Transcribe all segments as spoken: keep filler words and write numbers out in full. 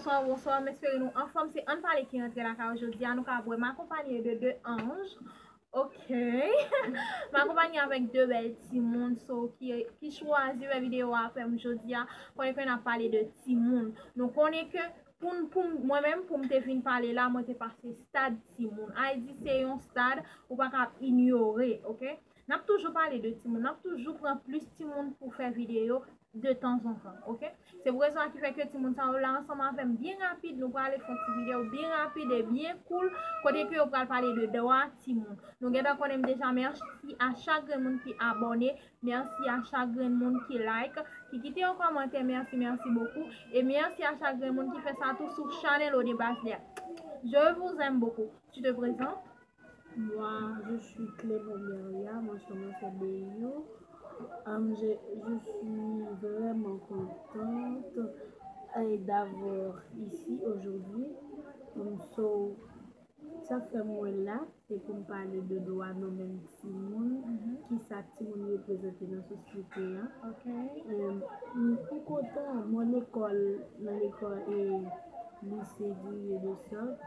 Bonswa, bonswa, m espere nou anfòm. Se Ann Pale ki rantre lakay ou jodi a. Nou ka wè m akonpanye de de anj. Ok. M akonpanye avèk de bèl timoun so ki, ki chwazi wè videyo a avè m jodi a. Konnen ke n ap pale de timoun. Nou konnen ke pou, pou mwen menm, pou m te vin pale la, mwen te pase stad timoun. Ayiti se yon stad ou pa ka inyore, ok? N ap toujou pale de timoun, n ap toujou pran plis timoun pou fè videyo de tanzantan, ok? Se pou rezon sa ki fè ke timoun sa yo la ansanm avè m byen rapid, nou prale fè yon ti videyo byen rapid e byen cool, kote ke yo pral pale de dwa timoun. Nou gentan konnen m deja, mèsi a chak grenn moun ki abòne, mèsi a chak grenn moun ki like, ki kite yon kòmantè, mèsi, mèsi bokou, e mèsi a chak grenn moun ki fè sa tou sou chanèl Au Départ There. Je vous aime beaucoup. Tu te présentes? Moi, je suis Clément Beria, moi je m'appelle Beyou. Euh, je, je suis vraiment contente euh, d'avoir ici aujourd'hui. Um, so, sa fè mwen la, se pou m pale de dwa nou menm timoun, ki sa timoun reprezante nan sosyete an. Ok. Um, m kontan, mwen lekòl, nan lekòl e lise Guerrier de Salt.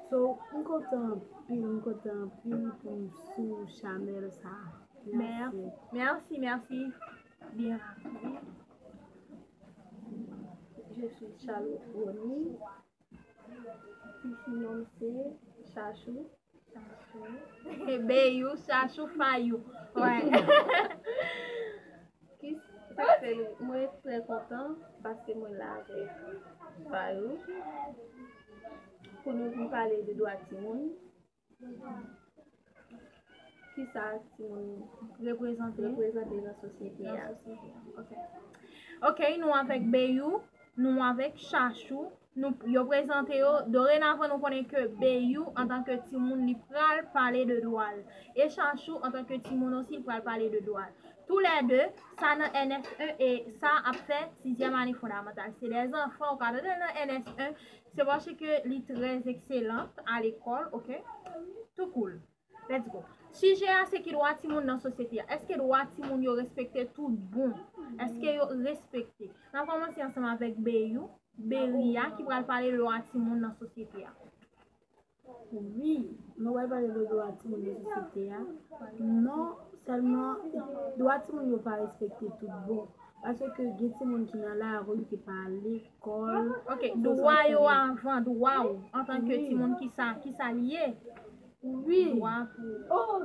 So, m kontan anpil, m kontan anpil pou m sou chanèl sa. Merci. Merci, merci. Bien rapide. Je suis Charlotte Rony. Ici, non, c'est Chachou. Beyou, Chachou, Fayou. Ouais. Ki sa k fè nou, mwen trè kontan paske mwen la avèk Fayou pou nou vin pale de dwa timoun. Kisa timoun reprezante nan sosyete a? Ok, nou avèk Beyou, nou avèk Chachou, nou, yo prezante yo. Dorenavan, nou konnen ke Beyou, antanke timoun, li pral pale de dwa l. E Chachou, antanke timoun osi, li pral pale de dwa l. Toulède, sa nan N S E e sa ap fè sizyèm ane fondamantal. Se dè zanfan, ou ka tande nan N S E, se paske li trè ekselan a lekòl, ok? Tou cool. Let's go. Sijè a se ki dwa timoun nan sosyete a. Èske dwa timoun yo respekte tout bon? Èske yo respekte? N ap kòmanse ansanm avèk Beyou, Beria, ki pral pale de dwa timoun nan sosyete a. Wi, nou pral pale de dwa timoun nan sosyete a. Non sèlman dwa timoun yo pa respekte tout bon. Paske gen timoun ki nan lari, ki pa lekòl. Ok, dwa yo avan dwa w antanke timoun, kisa, kisa l ye? Wi. Dwa pou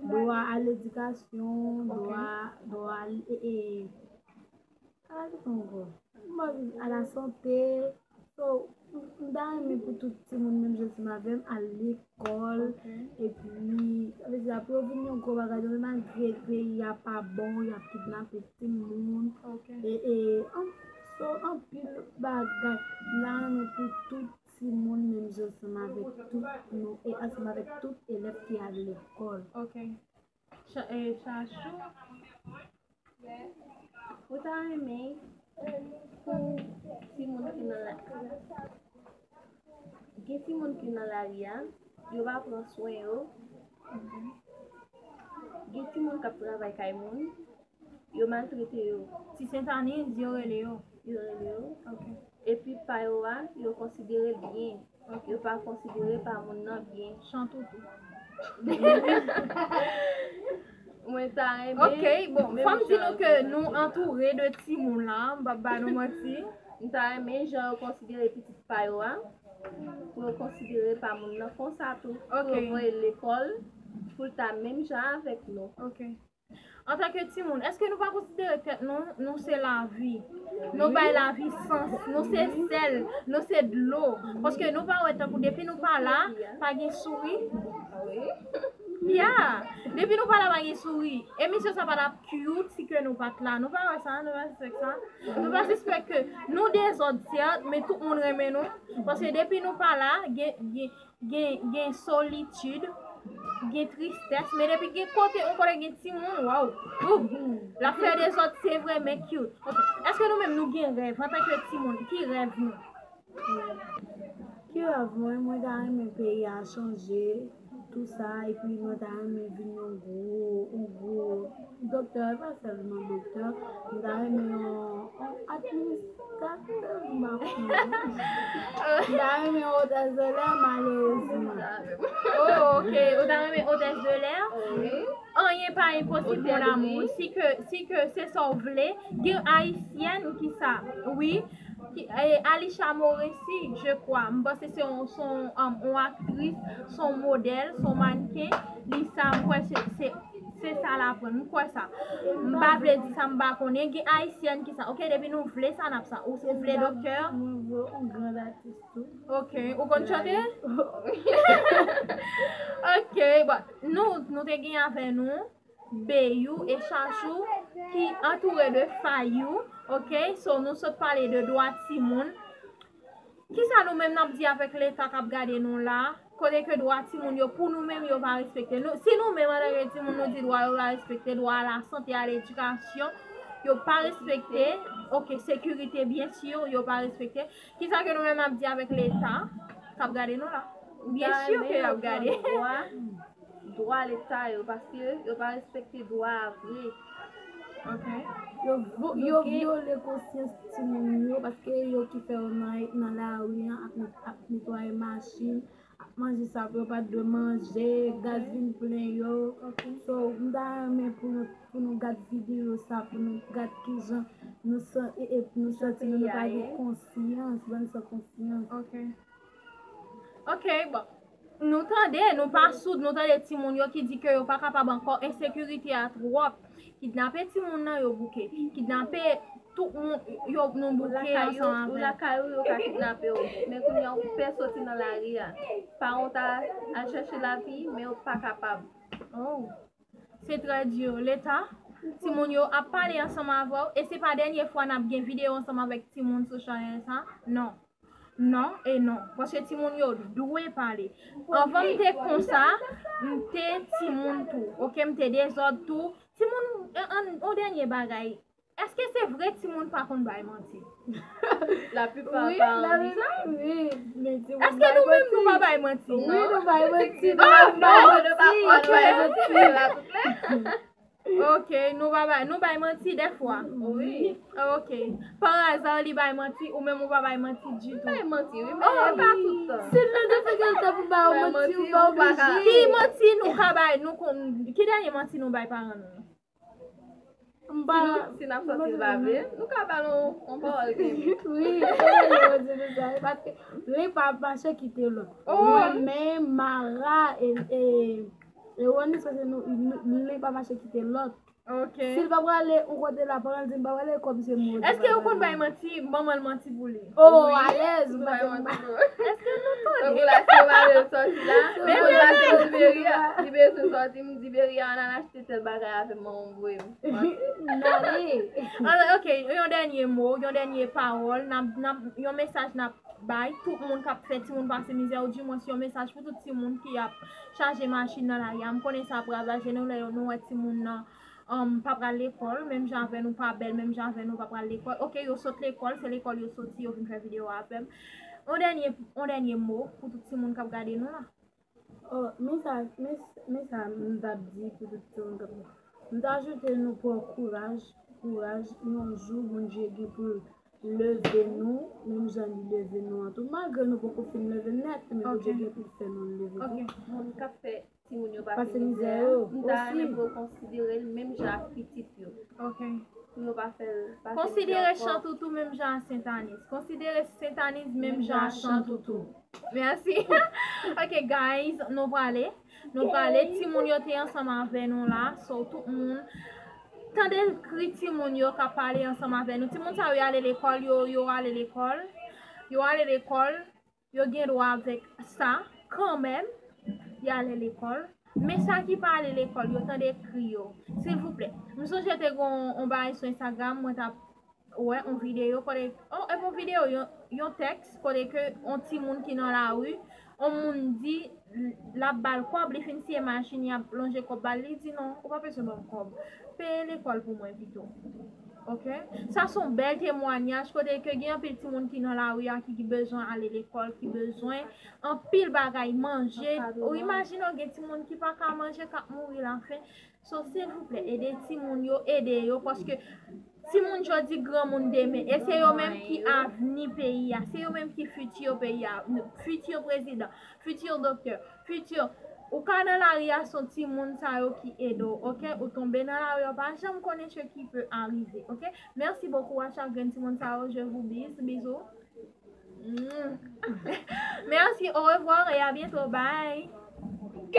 dwa a ledikasyon, dwa, dwa e, e, a la sante. So, m ta renmen pou tout timoun menm jan ansanm avè m al lekòl. Epi, sa vle di pou yo vin yon gwo bagay, yo menm malgre peyi a pa bon, y ap kidnape timoun. E, e, an, so, anpil bagay. M ta renmen pou tout timoun menm jan ansanm avèk tout nou, e ansanm avèk tout elèv ki al lekòl. Ok. Cha-, e, Chachou. Ou ta renmen pou timoun ki nan la, gen timoun ki nan lari a, yo pa pran swen yo. Gen timoun k ap travay kay moun, yo maltrete yo. Ti Sentaniz, yo rele yo. Yo rele yo. Ok. Epi pa yo a, yo konsidere l byen. Yo pa konsidere pa moun nan byen. Chan toutou. Mwen ta renmen. Ok, bon, fò m di nou ke nou antoure de timoun la, m p ap ba nou manti. M ta renmen jan yo konsidere pitit pa yo a, pou yo konsidere pa moun nan konsa tou. Pou yo voye l lekòl, pou l ta menm jan avèk nou. Ok. Antanke timoun, èske nou pa konsidere tèt nou, nou se lavi? Nou bay lavi sans, nou se sèl, nou se dlo. Paske nou pa wè tankou depi nou pa la, pa gen souri. Ya, depi nou pa la, pa gen souri. Emisyon sa pa t ap cute si ke nou pa t la. Nou pa wè sa, nou pa sispèk sa. Nou pa sispèk ke nou dezòd, sèt, men tout moun renmen nou. Paske depi nou pa la, gen, gen, gen, gen solitid, gen tristès, men depi gen kote, yon kote gen timoun, waw, l ap fè dezòd, se vre, men cute. Ok, èske nou menm nou gen rèv antanke timoun? Ki rèv nou? Ki rèv mwen? Mwen ta renmen peyi a chanje, tou sa, epi mwen ta renmen vin yon gwo, yon gwo doktè, e pa sèlman doktè, m ta renmen yon, yon administratè, m pa konnen. M ta renmen yon otès de lè, malerezman. Oh, ok. Ou ta renmen otès de lè? Anyen pa enposib, mon amour. Si ke, si ke se sa w vle, gen ayisyèn ki sa, wi. Ki, eh, Alisha Morency, je crois. M panse se yon, se yon, um, yon aktris, se yon modèl, se yon mannequin. Li sa, m kwè se, se, se sa l aprann. M kwè sa. M pa vle di sa m pa konnen. Gen ayisyèn ki sa. Ok, depi nou vle sa, n ap sa. Ou, ou vle doktè? Mwen vle yon gran atis tou. Ok, ou konn chante? Ok, bon, nou, nou te gen avè nou Beyou e Chachou ki antoure de Fayou, ok? So, nou sot pale de dwa timoun. Kisa nou menm n ap di avèk Leta k ap gade nou la? Kote ke dwa timoun yo, pou nou menm, yo pa respekte. Nou, si nou menm, antanke timoun, nou di dwa yo pa respekte, dwa a la sante, a ledikasyon, yo pa respekte, ok, sekirite, byen si, yo pa respekte. Kisa ke nou menm n ap di avèk Leta k ap gade nou la? Byen si ke y ap gade. Dwa Leta yo, paske yo pa respekte dwa a vre. Ok. Yo, vo- yo vyole konsyans timoun yo, paske yo ki fè yo nan, nan lari an, ap, ap netwaye machin, ap manje sa yo pa t dwe manje, gaz vin plen yo. So, m ta renmen pou nou, pou nou gad videyo sa, pou nou gad kijan nou san- e, e, nou santi nou, nou pa gen konsyans, bann san konsyans. Ok. Ok, bon. Nou tande, nou pa soud, nou tande timoun yo ki di ke yo pa kapab ankò, ensekirite a twòp. Kidnape timoun nan, yo bouke. Kidnape tout moun, yo, nou bouke ansanm avè. Ou lakay ou, yo ka kidnape w. Men kounye a, ou pè soti nan lari a. Paran w ta al chèche lavi, men yo pa kapab. Oh. Se trè di. Leta, timoun yo ap pale ansanm avè w, e se pa dènye fwa n ap gen videyo ansanm avèk timoun sou chanèl sa. Non. Non e non. Paske timoun yo dwe pale. Anvan m te konsa, m te timoun tou. Ok, m te dezòd tou. Timoun, an, an, yon dènye bagay. Èske se vre timoun pa konn bay manti? Laplipa paran di sa. Wi, men timoun Èske nou menm nou pa bay manti? Wi, nou bay manti. Oh, non, nou pa fò, nou bay manti, la tou klè. Ok, nou pa bay, nou bay manti dèfwa. Wi. Ok. Par hasard, li bay manti, ou menm ou pa bay manti ditou. Bay manti, wi, men e pa tout tan. Si nou te fè kèlke pou bay manti, ou pa oblije. Ki manti nou ka bay, nou konn, ki dènye manti nou bay paran nou? M pa Si n ap sòti l pa vle, nou ka ba l yon pawòl kenbe. Wi, e yo di nou sa, paske li pa mache kite lòt. Mwen menm, Mara, e, e, e Rony, se nou, li pa mache kite lòt. Ok. Si l pa prale yon kote la, paran l di m pa prale, kòm se mwen. Èske ou konn bay manti, manman l manti pou li? Oh, alèz, m pa te konn bay. Èske nou tande? Tankou la, si yo pa vle l sòti la, men pou l pase Liberia, li bezwen sòti, m di Beria, ann al achte tèl bagay avè m, manman m voye m. N ale. Alò, ok, yon dènye mo, yon dènye pawòl, n ap, n ap, yon mesaj n ap bay tout moun k ap fè timoun pase mizè, ou dimwens yon mesaj pou tout timoun ki ap chaje machin nan lari a. M konnen sa ap ravaje nou lè nou wè timoun nan um, pa pral lekòl, menm jan avè nou, pa bèl, menm jan avè nou, pa pral lekòl. Ok, yo sot lekòl, se lekòl yo soti, yo vin fè videyo avè m. Yon dènye, yon dènye mo pou tout timoun k ap gade nou la. Oh, men sa, men, men sa m t ap di pou tout timoun k ap gade. M ta swete nou pran kouraj, kouraj, yon jou Bondye gen pou l leve nou, menm jan li leve nou an tou. Malgre nou poko fin leve nèt, men Bondye gen pou l fè nou leve tou. Ok. Moun k ap fè timoun yo pase mizè a, m ta renmen pou yo konsidere l menm jan ak pitit yo. Ok. Pou yo pa fè l pase mizè Konsidere ankò. Chantoutou menm jan ak Sentaniz. Konsidere Sentaniz menm jan ak Chantoutou. Mèsi. Ok, guys, nou prale. Nou prale. Timoun yo te ansanm avè nou la. So, tout moun. Tande kri timoun yo k ap pale ansanm avè nou. Timoun sa yo ale lekòl, yo, yo ale lekòl. Yo ale lekòl. Yo gen dwa avèk sa, kanmenm, y ale lekòl. Men sa ki pa ale lekòl, yo tande kri yo. Silvouplè. M sonje te gen yon, yon bagay sou Instagram, mwen t ap wè yon videyo, kote, oh, e pa yon videyo, yon, yon tèks, kote ke yon timoun ki nan lari, yon moun di, l ap ba l kòb, li fin siye machin, y ap lonje kòb ba l, li di non, ou pa bezwen ban m kòb. Peye lekòl pou mwen pito. Ok? Sa se yon bèl temwanyaj kote ke gen anpil timoun ki nan lari a ki, ki bezwen ale lekòl, ki bezwen anpil bagay, manje. Ou imajine w gen timoun ki pa ka manje, k ap mouri lafen. So, silvouplè, ede timoun yo, ede yo, paske timoun jodi, granmoun demen. E se yo menm ki avni peyi a, se yo menm ki fiti peyi a, fiti prezidan, fiti doktè, fiti. Ou ka nan lari a, se timoun sa yo ki ede w, ok? Ou tonbe nan lari a, ou pa janm konnen ce qui peut arriver, ok? Merci beaucoup à chacun de timoun sa yo, je vous bis, bisous. Mm. Merci, au revoir et à bientôt, bye.